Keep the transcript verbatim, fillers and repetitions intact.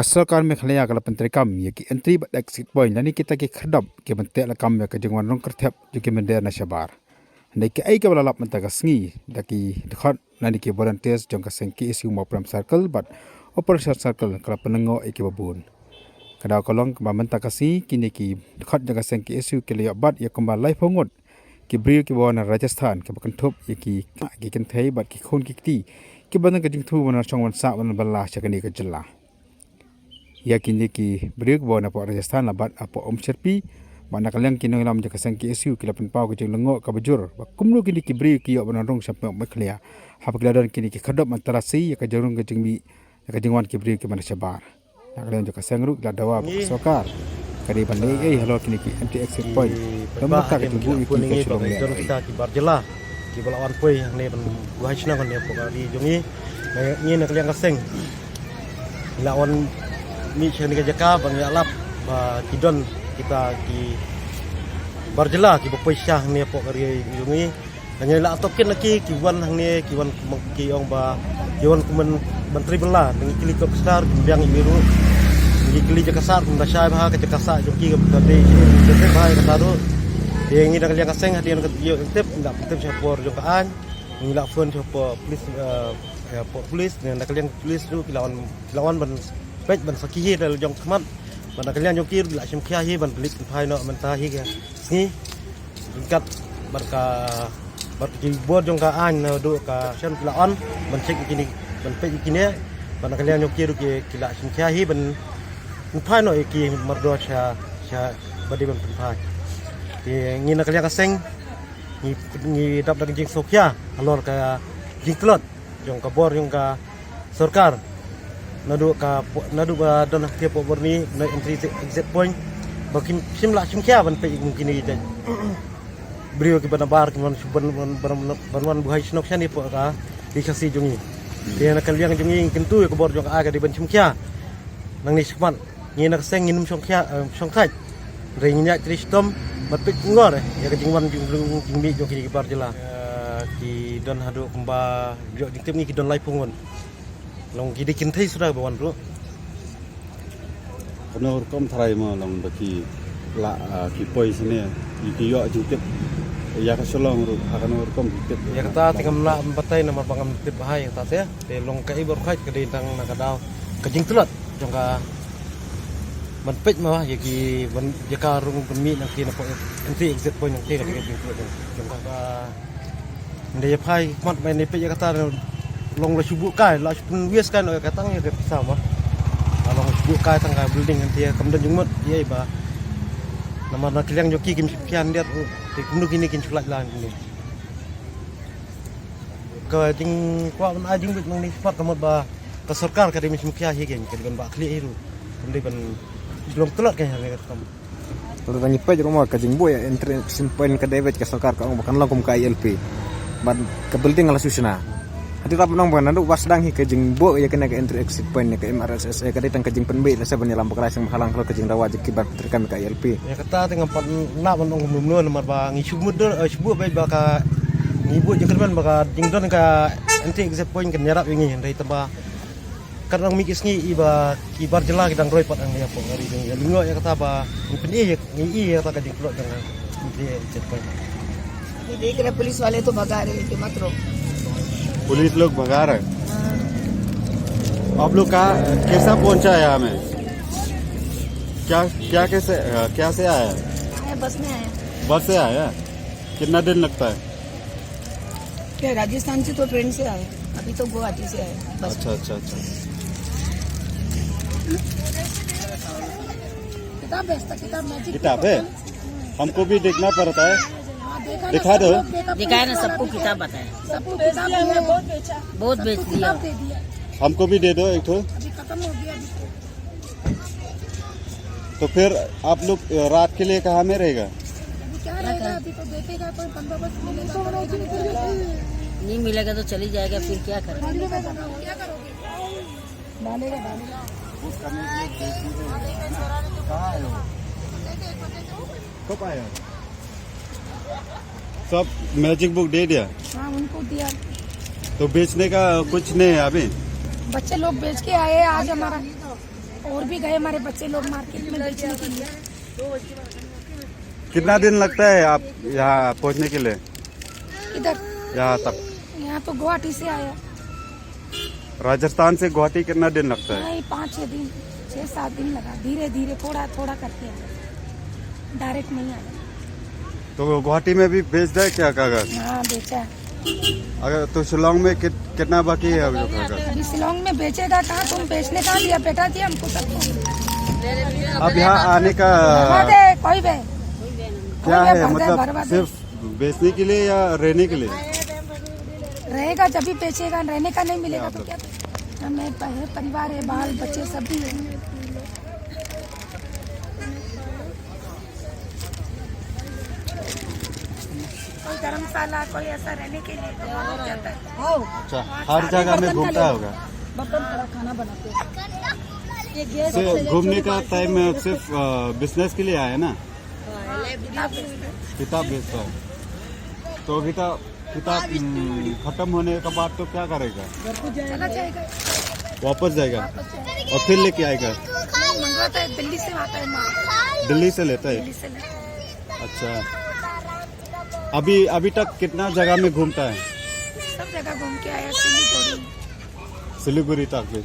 Ka sorkar Meghalaya ka la pyntreikam ïa ki entry bad exit point lane kita ki khyrdop kiban teh lakam ïa ka jingwan rung kyrthep jong ki mynder na shabar. Hynrei kaei kaba la lap mynta ka sngi da ki dkhot lane ki volunteers jong ka seng K S U Mawprem Circle bad Upper Siar Circle ka la pynlyngngoh ïa kiba bun. Ka daw ka long ba mynta ka sngi kine ki dkhot jong ka seng K S U ki la ïoh bat ïa kumba laiphew ngut ki briew kiba wan na Rajasthan kiba kynthup ïa ki, ki kynthei bad ki khun ki kti kiba don ka jingthmu ban shong ban sah ban bylla sha kane ka jylla. Ïa kine ki briew kiba wan napoh Rajasthan la bat hapoh Umsyrpi bad na ka liang ki nongïalam jong ka seng K S U ki la pynpaw ka jinglyngngoh kaba jur ba kumno kine ki briew ki ïoh ban wan rung sha Meghalaya haba ki la don kine ki khyrdop ban tyrasi ïa ka jingrung ka jingmih ïa ka jingwan ki briew kiba na shabar. Na ka liang jong ka seng ruh ki la dawa ba ka sorkar ka dei ban leh ei ei halor kine ki entry exit point. Ki paidbah ka jingbuh ïa ki ka shu long leh ei ei. Kita ki bar jylla kiba la wan poi hangne ban buhai shnong hangne hapoh ka ri jong ngi. Ngi na ka liang ka seng la wan mih sha kane ka jaka ban ïalap ba ki don kita ki bar jylla kiba poi sha hangne hapoh ka ri jong ngi. Ngi la tohkit na ki, ki wan hangne, ki wan kum ki ong ba ki wan kum ban trei bylla, ngi kylli top star, kum biang ïa ki ruh. Ngi kylli jaka sah, kum da shai bha ka jaka sah jong ki, ka dei shi ka dei bha ïa kata ruh. Te ngi dang liang ka seng hadien ka ïoh tip, ngi la tip sha por jong ka aiñ. Ngi la phone sha por police, eh, eh, por police, ngi da ka liang police ruh ki la wan, ki la wan ban peit ban sakhi hi da la jong khmat. Ban da ka liang jong ki ruh la shim khia hi ban pynleit pynphai noh mynta hi ka sngi. Ryngkat bad ka, bad ki bor jong ka aiñ naduh ka shen ki la wan ban check ïa kine, ban peit ïa kine. Ban da ka liang jong ki ruh ki, ki la shim khia hi ban pynphai noh ïa ki mardor sha, sha ba dei ban pynphai. Te ngi na ka liang ka seng ngi, ngi dap da ka jingsngewkhia halor ka jingtlot jong ka bor jong ka sorkar. Naduh ka po-, naduh ba don ha ki por bor ni na entry exit point ba kim shym la shim khia ban peit kum kine ki jait briew kiba nabar ki wan shu ban, ban, ban, ban wan buhai shnong shane hapoh ka ri Khasi jong ngi. Te na ka liang jong ngi kyntu ïa ka bor jong ka aiñ ka dei ban shim khia. Nangne shakhmat ngi na ka seng ngin ym shong khia, eh, shong thait. Hynrei ngin ïaid trei shitom bad peit pynngor, eh, ïa ka jingwan jingmih jong kine ki bar jylla. Eh, ki don haduh kumba ïoh jingtip ngi ki don laiphew ngut. Long ki dei kynthei suda ba wan ruh. Kano rukom tharai mo long ba ki la, ah, ki poi shane, ki, ki ïoh jingtip ïa ka shalong ruh, ha kano rukom jingtip? Ïa kata te ngam lah ban batai namar ba ngam tip bha ïa kata te. Te long kaei baroh ka dei tang na ka daw ka jingtlot jong ka ban peit mo ïa ki ban ïa ka rung ban mih na ki na poi entry exit point na ki ka jingtlot jong ka. Nde ïa phai mat mai ne peit ïa kata long la shu buh kai, la shu pynwies kai noh ïa ka tang ïa ka pisa ma. La long shu buh kai tang ka building hangta kam don jingmut ïa ba. Namar na ka liang jong ki kim shim khia hyndiat, te kumno kine kin shu lait lang kine. Ka jingkwah ban ai jingbit nangne shaphang ka mut ba ka sorkar ka dei ban shim khia hi kein, ka dei ban bah khlieh hi ruh. Kam dei ban long tlot kein ha kane ka rukom. Te tang ngi peit ruh mo ka jingbuh ïa entry exit point ka dei beit ka sorkar ka ong ba kan long kum ka I L P. Bad ka building la shu shna. Hadien ba nang ba naduh ba sdang hi ka jingbuh ïa kane ka entry exit point ne ka M R S S A ka dei tang ka jingpynbeit lehse ban ïalam bakla seng bhalang halor ka jingdawa jong ki ban treikam ïa ka I L P. Ïa kata te ngam pat lah ban ong kumno namar ba ngi shu mut, eh, shu buh beit ba ka ngi buh jingkyrmen ba ka jingdon ka entry exit point kan ïarap ïa ngi hynrei tang ba Kat nang mih ki sngi i ba ki bar jylla ki dang roi pat hangne hapoh ka ri jong ngi. Lyngngoh ïa kata ba ngi pyni ïa, ngi i ïa kata ka jingtlot jong ngi. Ngi ïa check point. ये देख रहे पुलिस वाले तो भगा रहे हैं कि मत रोक। पुलिस लोग भगा रहे हैं। हाँ। आप लोग कहाँ, कैसा पहुंचा यहाँ में? क्या, क्या कैसे, अ, क्या से आया है? आया, बस में आया। बस से आया? कितना दिन लगता है? क्या राजस्थान से तो ट्रेन से आए, अभी तो गुवाहाटी से आए बस। अच्छा, अच्छा, अच्छा। किताब बेचता, किताब मैजिक किताब है? हमको भी देखना पड़ता है। हाँ, देखा ना, दिखा दो। सब लोग देखा, दिखाया ना, पुलिस वाला सबको भी किताब बताया। सबको किताब दिया। बहुत बेच सबको दिया। किताब दे दिया। हमको भी दे दो एक ठो। अभी खत्म हो गया, अभी तो फिर आप लोग, अ, रात के लिए कहाँ में रहेगा? अभी क्या रहेगा? अभी तो देखेगा, कोई बंदोबस्त मिलेगा, करेगा, नहीं करेगा। नहीं मिलेगा तो चली जाएगा, फिर क्या करेगा? डालेगा, डालेगा। कहाँ आए हो? कब आए हो? सब मैजिक बुक दे दिया? हाँ, उनको दिया। तो बेचने का कुछ नहीं है अभी? बच्चे लोग बेच के आए हैं आज हमारा। और भी गए हमारे बच्चे लोग मार्केट में बेचने के लिए। कितना दिन लगता है आप यहाँ पहुँचने के लिए? इधर यहाँ तक? यहाँ तो गुवाहाटी से आया। राजस्थान से गुवाहाटी कितना दिन लगता है? नहीं, पाँच छः दिन, छः सात दिन लगा, धीरे धीरे, थोड़ा थोड़ा करके आया, डायरेक्ट नहीं आया। तो गुवाहाटी में भी बेच दे क्या कागज? हाँ, बेचा है। अगर तो शिलोंग में कित, कितना बाकी है अभी तक? अभी शिलोंग में बेचेगा कहाँ? तुम बेचने कहाँ दिया बेटा जी हमको सबको? अब यहाँ आने का कोई भी क्या है, मतलब सिर्फ बेचने के लिए या रहने के लिए? रहेगा जब भी बेचेगा, रहने का नहीं मिलेगा तो क्या? हमें परिवार है, बाल बच्चे सब भी है। कोई धर्मशाला, कोई ऐसा रहने के लिए तो वहाँ जाता है। अच्छा, हर जगह में घूमता होगा। बर्तन पड़ा, खाना बनाते हैं। ये गैस से घूमने का टाइम में सिर्फ बिजनेस के लिए आया ना? किताब बेचता है। तो किताब, किताब खत्म होने के बाद तो क्या करेगा? चला जाएगा। वापस जाएगा और फिर लेके आएगा? मंगवाता है, दिल्ली से आता है माल। दिल्ली से लेता है? दिल्ली से लेता है। अच्छा, अभी अभी तक कितना जगह में घूमता है? सब जगह घूम के आया, सिलीगुड़ी। सिलीगुड़ी तक भी।